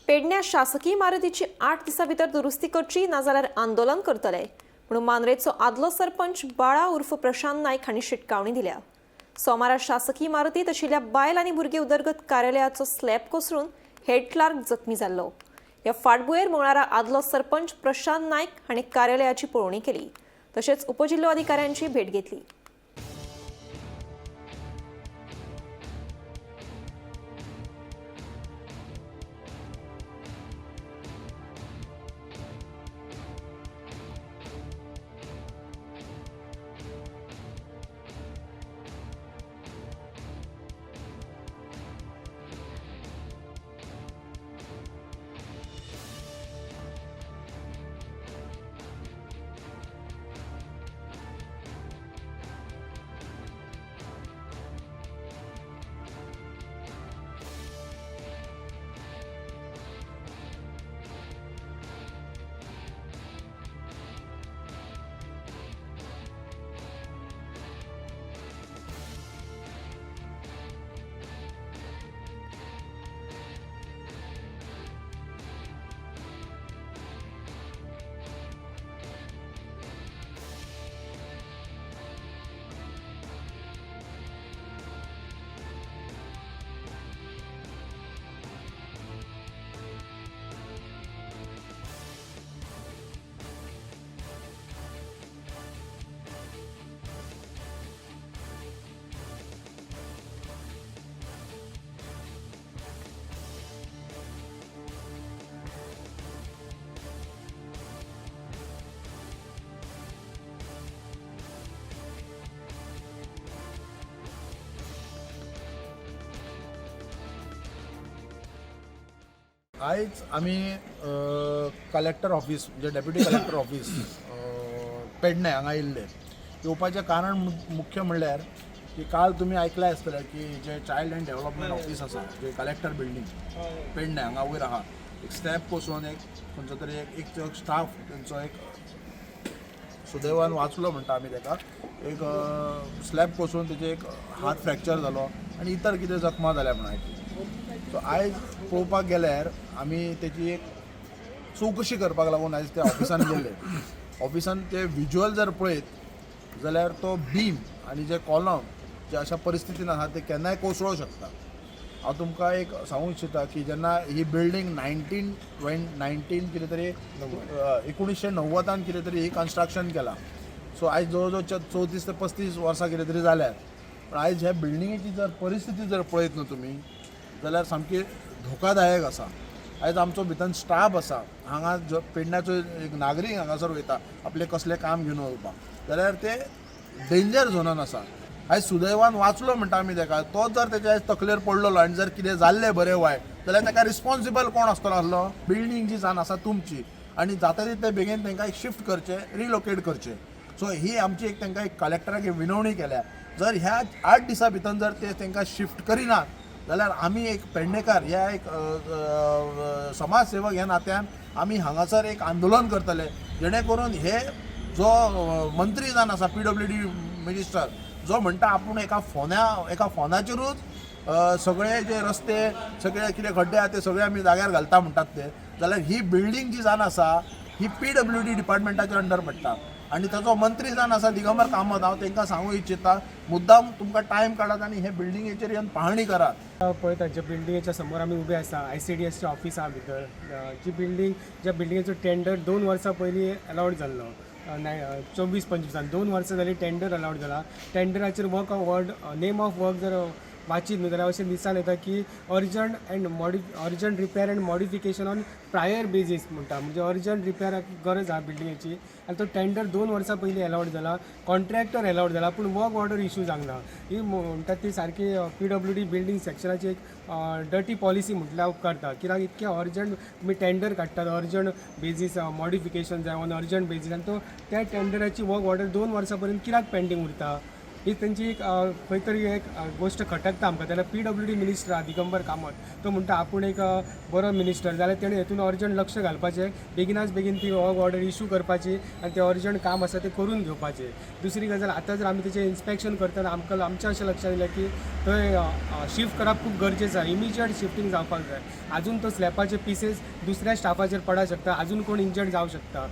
पेडण्या शासकीय इमारतीची 8 दिसां भितर दुरुस्ती करची, नाजाल्यार आंदोलन करतले म्हणून मांद्रेचो आदलो सरपंच बाळा उर्फ प्रशांत नायक हांणी शिटकावणी दिल्या. सोमारा शासकीय इमारतीत आशिल्ल्या बायल आनी भुरगे उदरगत कार्यालयाचो स्लॅब कोसळून हेड क्लार्क जखमी जाल्लो. ह्या फाटभुंयेर मंगळारा आदलो सरपंच प्रशांत नायक हांणी कार्यालयाची पळोवणी केली, तशेंच उपजिल्होधिकाऱ्यांची भेट घेतली. आयज आमी कलेक्टर ऑफिस म्हणजे डेप्युटी कलेक्टर ऑफिस पेडणे हांगा येयल्ले. येवपाचें कारण मुख्य म्हणल्यार की काल तुमी आयकलां आसतलें की जे चायल्ड अँड डेव्हलपमेंट ऑफिस आसा, जे कलेक्टर बिल्डींग पेडणे हांगा वयर आहा, एक स्लॅब कोसळून एक खंयचो तरी एक स्टाफ तेंचो एक सुदैवान वाचलो म्हणटा आमी तेका, एक स्लॅब कोसळून तेजे एक हात फ्रॅक्चर जालो आनी इतर कितें जखमा जाल्या म्हणून आयकलें. सो आयज पळोवपाक गेल्यार आमी तेची एक चवकशी करपाक लागून आयज त्या ऑफिसान गेल्ले. ऑफिसान ते विज्युअल जर पळयत जाल्यार तो बीम आनी जे कॉलम जे अशा परिस्थितीन आसा ते केन्नाय कोसळूंक शकता. हांव तुमकां एक सांगूंक इच्छिता की जेन्ना ही बिल्डींग 19 कितें तरी 1990 कितें तरी ही कन्स्ट्रक्शन केलां. सो आयज जवळ जवळ 34 ते 35 वर्सां कितें तरी जाल्यात, पूण आयज ह्या बिल्डिंगेची जर परिस्थिती जर पळयत न्हू तुमी जाल्यार सामकी धोकादायक आसा. आयज आमचो भितर स्टाफ आसा हांगा, जो पेडण्याचो एक नागरीक हांगासर वयता आपलें कसलें काम घेवन वचपाक जाल्यार ते डेंजर झोनान आसा. आयज सुदैवान वाचलो म्हणटा आमी तेका, तो जर तेच्या आयज तकलेर पडलेलो आनी जर कितें जाल्लें बरें वायट जाल्यार तेका रिस्पोन्सिबल कोण आसतलो आसलो? बिल्डींग जी जावन आसा तुमची आनी जाता तितले बेगीन तांकां एक शिफ्ट करचें, रिलोकेट करचें. सो ही आमची एक तांकां एक कलेक्टराक विनवणी केल्या, जर ह्या 8 दिसां भितर जर ते तांकां शिफ्ट करिनात जाल्यार आमी एक पेडणेकार ह्या एक समाजसेवक ह्या नात्यान आमी हांगासर एक आंदोलन करतले, जेणे करून हे जो मंत्री जावन आसा PWD minister जो म्हणटा आपूण एका फोनाचेरूच सगळे जे रस्ते सगळे कितें खड्डे आहा ते सगळे आमी जाग्यार घालता म्हणटात ते, जाल्यार ही बिल्डींग जी जावन आसा ही PWD डिपार्टमेंटाच्या अंडर पडटा आनी ताचो मंत्री जावन आसा दिगंबर कामत. हांव तांकां सांगूंक इच्छिता मुद्दाम तुमकां टायम काडात आनी हे बिल्डिंगेचेर येवन पाहणी करात. पळयता ज्या बिल्डिंगेच्या समोर आमी उबे आसा, ICDSचें ऑफिस आहा भितर, जी बिल्डींग ज्या बिल्डिंगेचो टेंडर 2 वर्सां पयलीं अलावड जाल्लो, 24-25 2 वर्सां जालीं टेंडर अलावड जाला. टेंडराचेर work award name of work जर वाचीत न्हू जाल्यार अशें दिसान येता की urgent and urgent repair and modification on prior basis म्हणटा, म्हणजे अर्जंट रिपेराक गरज आहा बिल्डिंगेची आनी तो टेंडर 2 वर्सां पयलीं अलावड जाला, कॉन्ट्रॅक्टर अलावड जाला, पूण वर्क ऑर्डर इशू जावंक ना. ही म्हणटा ती सारकी PWD building सेक्शनाची एक डर्टी पॉलिसी म्हटल्यार उपकारता, कित्याक इतकें अर्जंट तुमी टेंडर काडटात, अर्जंट बेजीस मॉडिफिकेशन जाय ऑन अर्जंट बेजीस, आनी तो त्या टेंडराची वर्क ऑर्डर 2 वर्सां पर्यंत कित्याक पेंडींग उरता? ही तेंची एक खंय तरी एक गोश्ट खटकता आमकां. तेन्ना पीडब्ल्यूडी मिनिस्टर आहा दिगंबर कामत, तो म्हणटा आपूण एक बरो मिनिस्टर, जाल्यार तेणें हेतून अर्जंट लक्ष घालपाचें, बेगिनाच बेगीन ती हो ऑर्डर इशू करपाची आनी तें अर्जंट काम आसा तें करून घेवपाचें. दुसरी गजाल, आतां जर आमी तेचें इन्स्पेक्शन करतना आमकां आमच्या अशें लक्षांत येयलें की थंय शिफ्ट करप खूब गरजेचें आसा. इमिजिएट शिफ्टींग जावपाक जाय. आजून तो स्लॅपाचे पिसीस दुसऱ्या स्टाफाचेर पडा शकता, आजून कोण इंजर्ड जावं शकता.